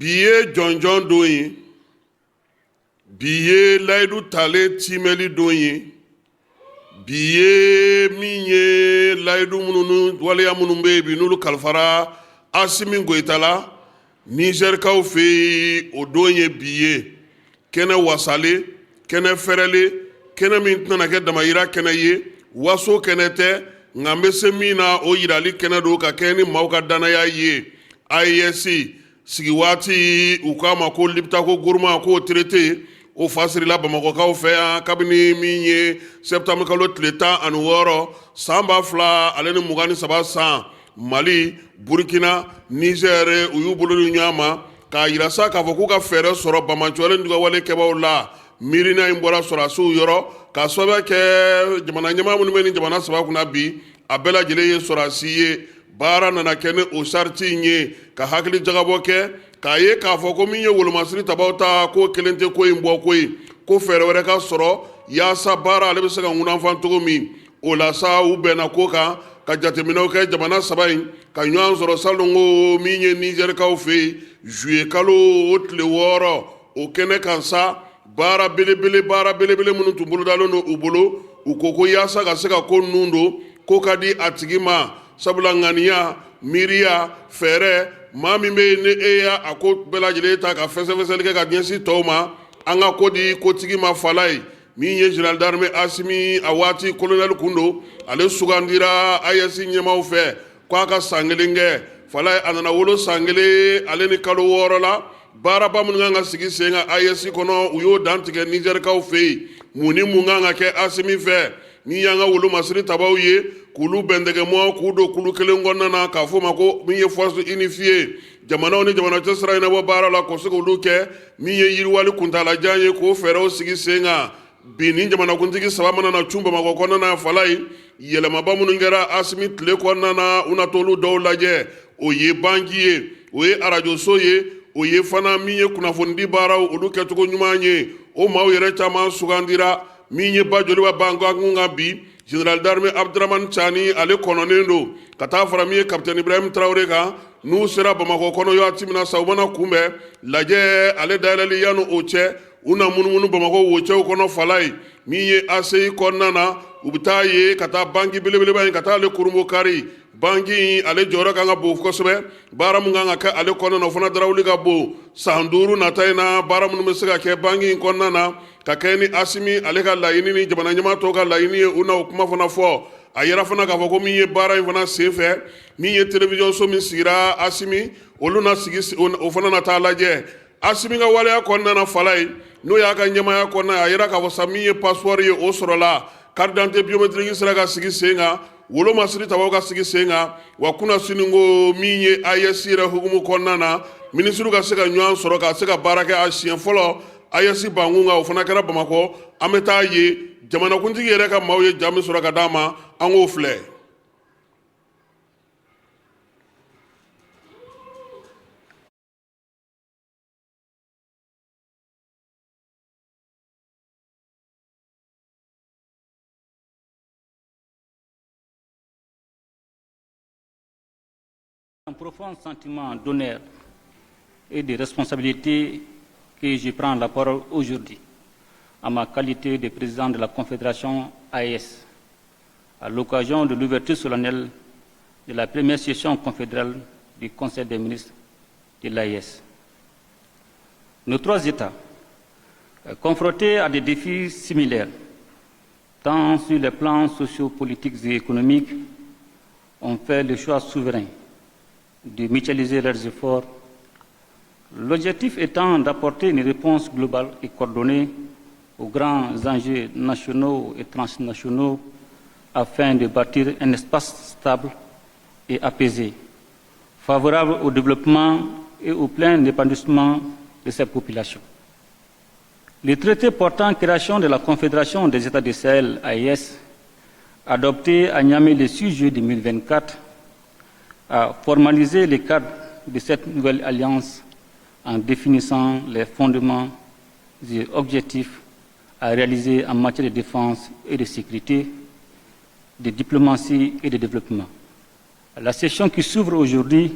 Bi ye jɔnjɔn don ye, bi ye layidu talen tiimɛli don ye, bi ye min ye layidu minnu waleya minnu bɛ yen bi n'olu kalifara Asimi Goyita la Nizɛrikaw fɛ yen, o don ye bi ye. Kɛnɛ wasalen, kɛnɛ fɛrɛlen, kɛnɛ min tɛna kɛ damayira kɛnɛ ye, waso kɛnɛ tɛ, nka n bɛ se min na o yirali kɛnɛ don ka kɛɲɛ ni maaw ka dannaya ye. AES sigi waati u k'a ma ko Liptako Gourma k'o traité o fa sirila Bamakɔkaw fɛ yan kabini min ye septembre kalo tile 16 san 2023 san. Mali, Burkina, Niger u y'u bolo di ɲɔgɔn ma k'a yira sa k'a fɔ k'u ka fɛɛrɛ sɔrɔ banbaanciwale jugawale kɛbaaw la. Miirina in bɔra sɔrɔdasiw yɔrɔ k'a sababuya kɛ jamana ɲɛmaa minnu bɛ nin jamana saba kunna bi, a bɛɛ lajɛlen ye sɔrɔdasi ye. Baara nana kɛ ni o sariti in ye ka hakili jagabɔ kɛ k'a ye k'a fɔ ko min ye wolomasiri tabaw ta k'o kelen tɛ ko in bɔ ko ye, ko fɛɛrɛ wɛrɛ ka sɔrɔ yaasa baara ale bɛ se ka ŋunanfan cogo min. O la sa u bɛnna ko kan ka jateminɛw kɛ jamana saba in ka ɲɔgɔn sɔrɔ salon ko min ye Nizɛrikaw fɛ yen juillet kalo o tile 6 o kɛnɛ kan sa. Baara belebele baara belebele minnu tun bolodalen don u bolo, u ko ko yaasa ka se ka ko ninnu don ko ka di a tigi ma, sabula ŋaniya, miiriya, fɛɛrɛ, maa min bɛ yen ni e y'a a ko bɛɛ lajɛlen ta ka fɛsɛfɛsɛli kɛ ka ɲɛsin tɔw ma, an ka ko di kotigi ma fala ye. Min ye général d'armée Asimi a waati colonel kun don, ale sugandira AES ɲɛmaaw fɛ k'a ka san kelen kɛ fala. A nana wolo san kelen ale ni kalo 6 la. Baaraba minnu kan ka sigi sen kan AES kɔnɔ, u y'o dantigɛ Nizɛrikaw fɛ yen. Mun ni mun kan ka kɛ Asimi fɛ? Min y'an ka wolomasiri tabaw ye, k'olu bɛndɛgɛmɔ k'u don kulu kelen kɔnɔna na k'a fɔ ma ko min ye force unifiée, jamanaw ni jamana cɛ sira ɲɛnabɔ baara la, k'o se k'olu kɛ. Min ye yiriwali kuntaalajan ye, k'o fɛɛrɛw sigi sen kan. Bi ni jamanakuntigi saba mana na cun Bamakɔ kɔnɔna na fala ye, yɛlɛmaba minnu kɛra Asimi tile kɔnɔna na, u na t'olu dɔw lajɛ. O ye banki ye, o ye arajoso ye, o ye fana min ye kunnafonidi baaraw olu kɛcogo ɲuman ye. O maaw yɛrɛ caman sugandira. Min ye ba joliba bankun kan bi, général d'armée Abdramane Tiani ale kɔnɔnen don ka taa fara min ye capitaine Ibrahim Traoré kan. N'u sera Bamakɔ kɔnɔ waati min na sa, u mana kunbɛn lajɛ ale dayɛlɛli. Yanni o cɛ, u na munumunu Bamakɔ wocɛw kɔnɔ fala ye. Min ye ACI kɔnɔna na, u bɛ taa ye ka taa banki belebeleba in ka taa ale kurunbon kari. Banki in ale jɔyɔrɔ kan ka bon kosɛbɛ. Baara min kan ka kɛ ale kɔnɔna na, o fana darawuli ka bon. San 5 nata in na, baara minnu bɛ se ka kɛ banki in kɔnɔna na ka kɛ ni Asimi ale ka laɲini ni jamana ɲɛmaa tɔw ka laɲini ye, u na o kuma fana fɔ. A yɛrɛ fana k'a fɔ ko min ye baara in fana senfɛ, min ye télévision so min sigira Asimi, olu na sigi o fana na taa lajɛ. Asimi ka waleya kɔnɔna na fala ye, n'o y'a ka ɲɛmaaya kɔnɔna, a yɛrɛ k'a fɔ sa min ye passeport ye, o sɔrɔla, carte d'identité biométrique sera ka sigi sen kan, wolomasiri tabaw ka sigi sen kan. Wa kunnasini ko min ye AES yɛrɛ hukumu kɔnɔna na, minisiriw ka se ka ɲɔgɔn sɔrɔ ka se ka baara kɛ a siɲɛ fɔlɔ AES bankun kan, o fana kɛra Bamakɔ. An bɛ taa ye jamanakuntigi yɛrɛ ka maaw ye ja min sɔrɔ ka d'a ma, an k'o filɛ. Un profond sentiment d'honneur et de responsabilité que je prends la parole aujourd'hui en ma qualité de président de la Confédération AES à l'occasion de l'ouverture solennelle de la première session confédérale du Conseil des ministres de l'AES. Nos trois États, confrontés à des défis similaires, tant sur les plans sociopolitiques et économiques, ont fait le choix souverain de mutualiser leurs efforts, l'objectif étant d'apporter une réponse globale et coordonnée aux grands enjeux nationaux et transnationaux afin de bâtir un espace stable et apaisé, favorable au développement et au plein épanouissement de ses populations. Le traité portant création de la Confédération des États du Sahel, AES, adopté à Niamey le 6 juillet 2024, a formalisé le cadre de cette nouvelle alliance en définissant les fondements et objectifs à réaliser en matière de défense et de sécurité, de diplomatie et de développement. La session qui s'ouvre aujourd'hui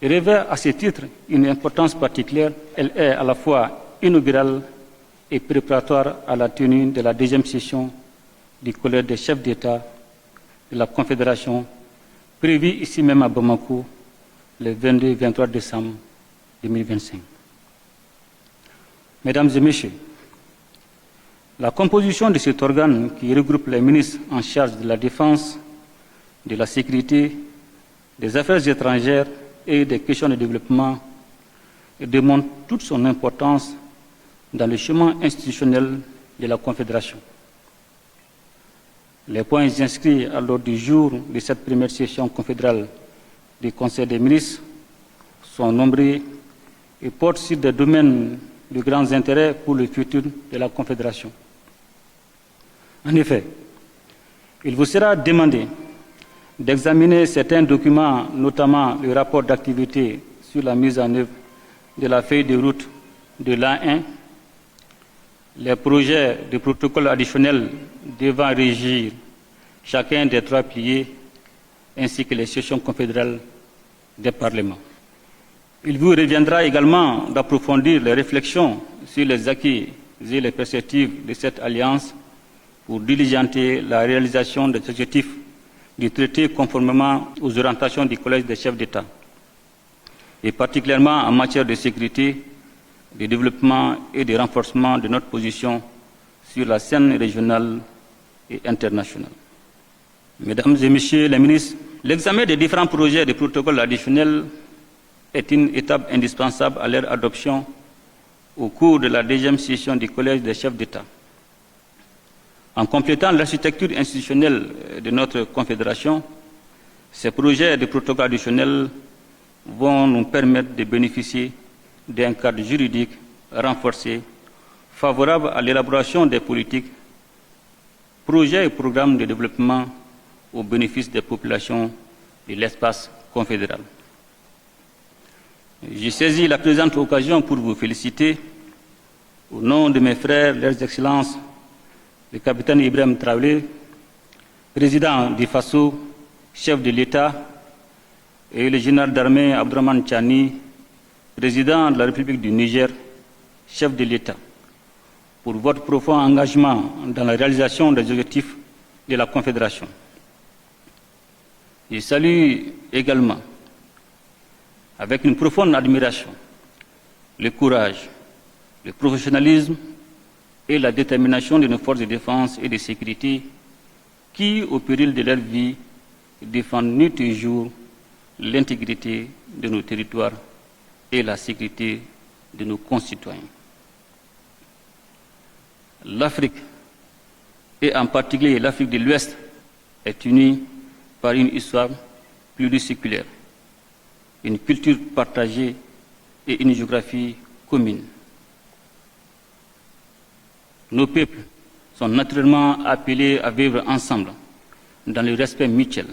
Revêt à ce titre une importance particulière. Elle est à la fois inaugurale et préparatoire à la tenue de la deuxième session du Collège des chefs d'État de la Confédération, prévue ici même à Bamako le 22 et 23 décembre 2025. Mesdames et Messieurs, la composition de cet organe qui regroupe les ministres en charge de la défense, de la sécurité, des affaires étrangères et des questions de développement démontre toute son importance dans le chemin institutionnel de la Confédération. Les points inscrits à l'ordre du jour de cette première session confédérale du Conseil des ministres sont nombreux et portent sur des domaines de grands intérêts pour le futur de la Confédération. En effet, il vous sera demandé d'examiner certains documents, notamment le rapport d'activité sur la mise en œuvre de la feuille de route de l'A1, les projets de protocole additionnel devant régir chacun des trois piliers, ainsi que les sessions confédérales des parlements. Il vous reviendra également d'approfondir les réflexions sur les acquis et les perspectives de cette alliance pour diligenter la réalisation des objectifs du traité conformément aux orientations du Collège des chefs d'État, et particulièrement en matière de sécurité, de développement et de renforcement de notre position sur la scène régionale et internationale. Mesdames et Messieurs les ministres, l'examen des différents projets de protocole additionnel est une étape indispensable à leur adoption au cours de la deuxième session du Collège des chefs d'État. En complétant l'architecture institutionnelle de notre Confédération, ces projets de protocole additionnel vont nous permettre de bénéficier d'un cadre juridique renforcé, favorable à l'élaboration des politiques, projets et programmes de développement au bénéfice des populations de l'espace confédéral. Je saisis la présente occasion pour vous féliciter, au nom de mes frères, leurs excellences, le capitaine Ibrahim Traoré, président du Faso, chef de l'État, et le général d'armée Abdourahamane Tiani, président de la République du Niger, chef de l'État, pour votre profond engagement dans la réalisation des objectifs de la Confédération. Je salue également, avec une profonde admiration, le courage, le professionnalisme et la détermination de nos forces de défense et de sécurité qui, au péril de leur vie, défendent nuit et jour l'intégrité de nos territoires et la sécurité de nos concitoyens. L'Afrique, et en particulier l'Afrique de l'Ouest, est unie par une histoire pluriséculaire, une culture partagée et une géographie commune. Nos peuples sont naturellement appelés à vivre ensemble dans le respect mutuel,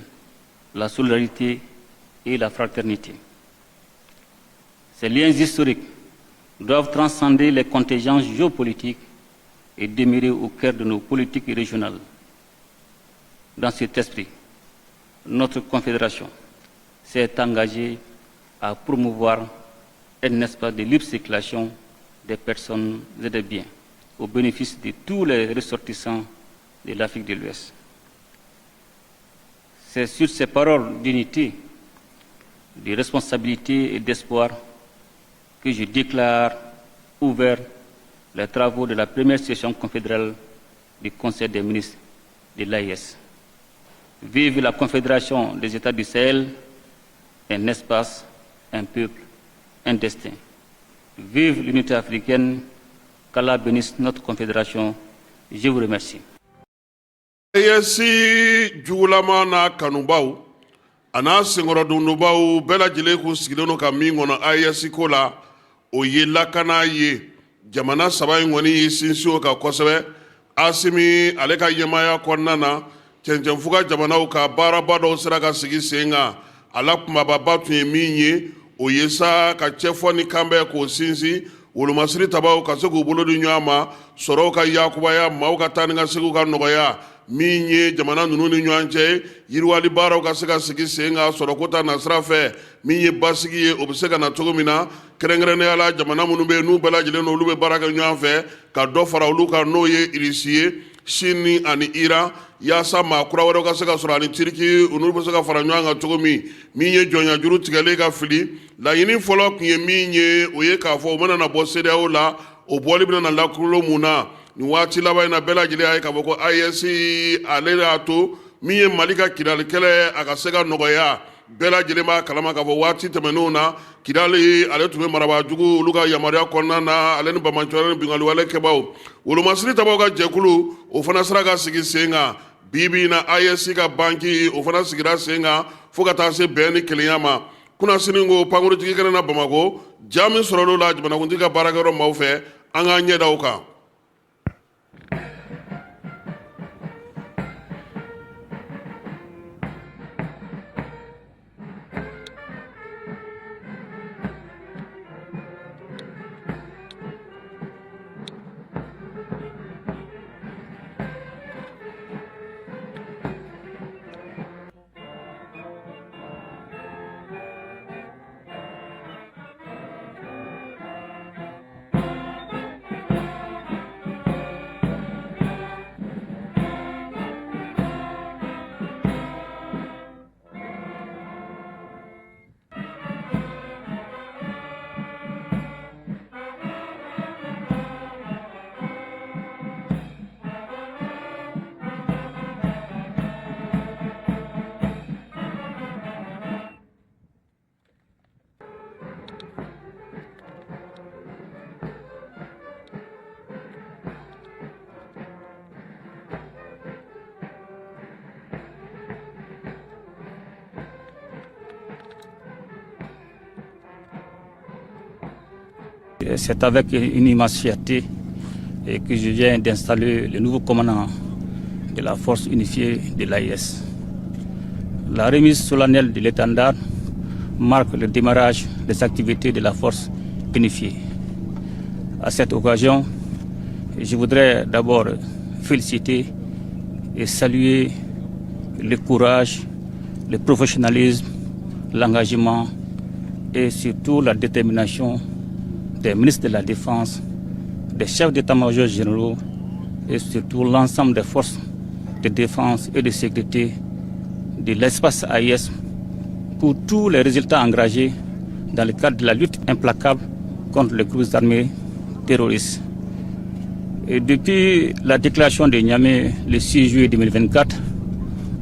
la solidarité et la fraternité. Ces liens historiques doivent transcender les contingences géopolitiques et demeurer au cœur de nos politiques régionales. Dans cet esprit, notre Confédération s'est engagée à promouvoir un espace de libre circulation des personnes et des biens au bénéfice de tous les ressortissants de l'Afrique de l'Ouest. C'est sur ces paroles d'unité, de responsabilité et d'espoir que je déclare ouvert les travaux de la première session confédérale du Conseil des ministres de l'AES. Vive la Confédération des États du Sahel, un espace, un peuple, un destin. Vive l'unité africaine, qu'Allah bénisse notre confédération. Je vous remercie. AES jugulama n'a kanubaw a n'a senkɔrɔdondobaw bɛɛ lajɛlen kun sigilen don ka min kɔnɔ AES ko la, o ye lakana ye. Jamana saba in kɔni y'i sinsin o kan kosɛbɛ. Asimi ale ka ɲɛmaaya kɔnɔna na, cɛncɛnfuga jamanaw ka baaraba dɔw sera ka sigi sen kan. A la kumababa tun ye min ye, o ye sa ka cɛfɔ ni kanbɛn k'o sinsin, wolomasiri tabaw ka se k'u bolo di ɲɔgɔn ma, sɔrɔw ka yakubaya, maaw ka taa ni ka seginw ka nɔgɔya. Min ye jamana ninnu ni ɲɔgɔn cɛ yiriwali baaraw ka se ka sigi sen kan sɔrɔko ta nasira fɛ, min ye basigi ye, o bɛ se ka na cogo min na, kɛrɛnkɛrɛnnenya la jamana minnu bɛ yen n'u bɛɛ lajɛlen olu bɛ baara kɛ ɲɔgɔn fɛ, ka dɔ fara olu kan, n'o ye Irisi ye, Sini ani Iran, yaasa maa kura wɛrɛw ka se ka sɔrɔ ani Tiriki, u n'u bɛ se ka fara ɲɔgɔn kan cogo min. Min ye jɔnya juru tigɛlen ka fili, laɲini fɔlɔ tun ye min ye, o ye k'a fɔ u mana na bɔ CEDEAO la, o bɔli bɛna na lakolon mun na. Nin waati laban in na, bɛɛ lajɛlen y'a ye k'a fɔ ko AES ale y'a to min ye Mali ka Kidali kɛlɛ a ka se ka nɔgɔya. Bɛɛ lajɛlen b'a kalama k'a fɔ waati tɛmɛnenw na, Kidali ale tun bɛ marabaa jugu olu ka yamaruya kɔnɔna na, ale ni banbaanciwale ni binkanniwale kɛbaaw, wolomasiri tabaw ka jɛkulu, o fana sera ka sigi sen kan. Bi bi in na, AES ka banki, o fana sigira sen kan fo ka taa se bɛn ni kelenya ma. Kunasini ko pankurujigi kɛnɛ na Bamakɔ, ja min sɔrɔla o la jamanakuntigi ka baarakɛyɔrɔ maaw fɛ, an k'an ɲɛ da o kan. C'est avec une immense fierté que je viens d'installer le nouveau commandant de la force unifiée de l'AES. La remise solennelle de l'étendard marque le démarrage des activités de la force unifiée. À cette occasion, je voudrais d'abord féliciter et saluer le courage, le professionnalisme, l'engagement et surtout la détermination des ministres de la Défense, des chefs d'état-major généraux et surtout l'ensemble des forces de défense et de sécurité de l'espace AES pour tous les résultats engagés dans le cadre de la lutte implacable contre les groupes armés terroristes. Et depuis la déclaration de Niamey le 6 juillet 2024,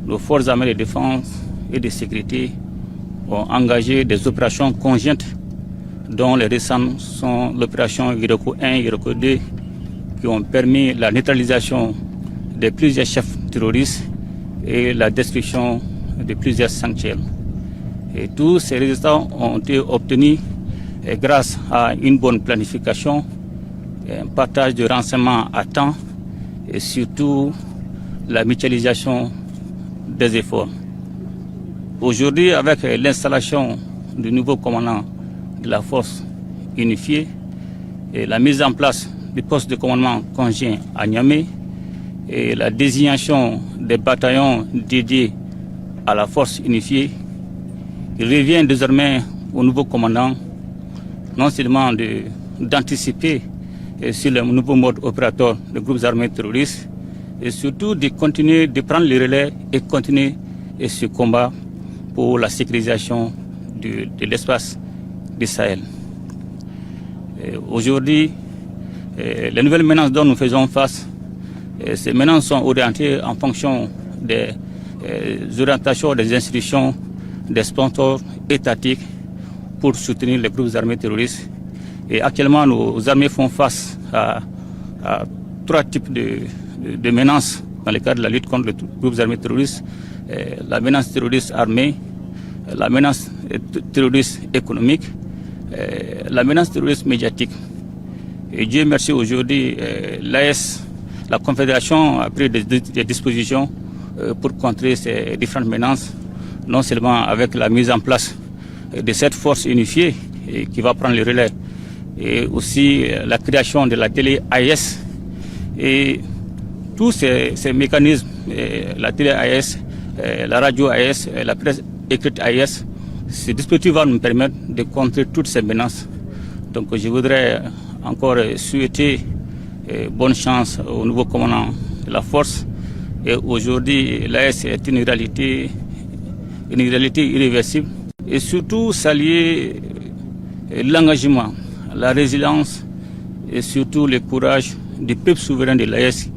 nos forces armées de défense et de sécurité ont engagé des opérations conjointes dont les récentes sont l'opération Iroko 1 et Iroko 2 qui ont permis la neutralisation de plusieurs chefs terroristes et la destruction de plusieurs sanctuaires. Et tous ces résultats ont été obtenus grâce à une bonne planification, un partage de renseignements à temps et surtout la mutualisation des efforts. Aujourd'hui, avec l'installation du nouveau commandant de la force unifiée et la mise en place du poste de commandement conjoint à Niamey et la désignation des bataillons dédiés à la force unifiée, il revient désormais au nouveau commandant non seulement d'anticiper sur le nouveau mode opérateur des groupes armés terroristes, et surtout de continuer de prendre le relais et continuer ce combat pour la sécurisation de l'espace du Sahel. Aujourd'hui, les nouvelles menaces dont nous faisons face, ces menaces sont orientées en fonction des orientations des institutions, des sponsors étatiques pour soutenir les groupes armés terroristes. Et actuellement, nos armées font face à trois types de menaces dans le cadre de la lutte contre les groupes armés terroristes. La menace terroriste armée, la menace terroriste économique, la menace terroriste médiatique. Et Dieu merci, aujourd'hui, l'AES, la Confédération a pris des dispositions pour contrer ces différentes menaces, non seulement avec la mise en place de cette force unifiée qui va prendre le relais, et aussi la création de la télé AES. Et tous ces mécanismes la télé AES, la radio AES, la presse écrite AES. Ce dispositif va nous permettre de contrer toutes ces menaces. Donc je voudrais encore souhaiter bonne chance au nouveau commandant de la force. Et aujourd'hui, l'AES est une réalité irréversible. Et surtout saluer l'engagement, la résilience et surtout le courage du peuple souverain de l'AES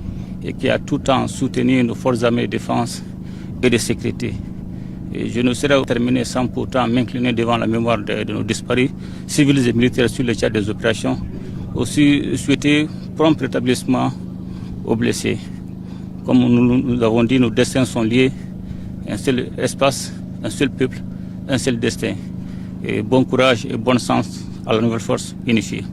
et qui a tout temps soutenu nos forces armées de défense et de sécurité. Et je ne saurais terminer sans pourtant m'incliner devant la mémoire de nos disparus, civils et militaires sur le théâtre des opérations. Aussi souhaiter prompt rétablissement aux blessés. Comme nous, nous avons dit, nos destins sont liés. Un seul espace, un seul peuple, un seul destin. Et bon courage et bonne chance à la nouvelle force unifiée.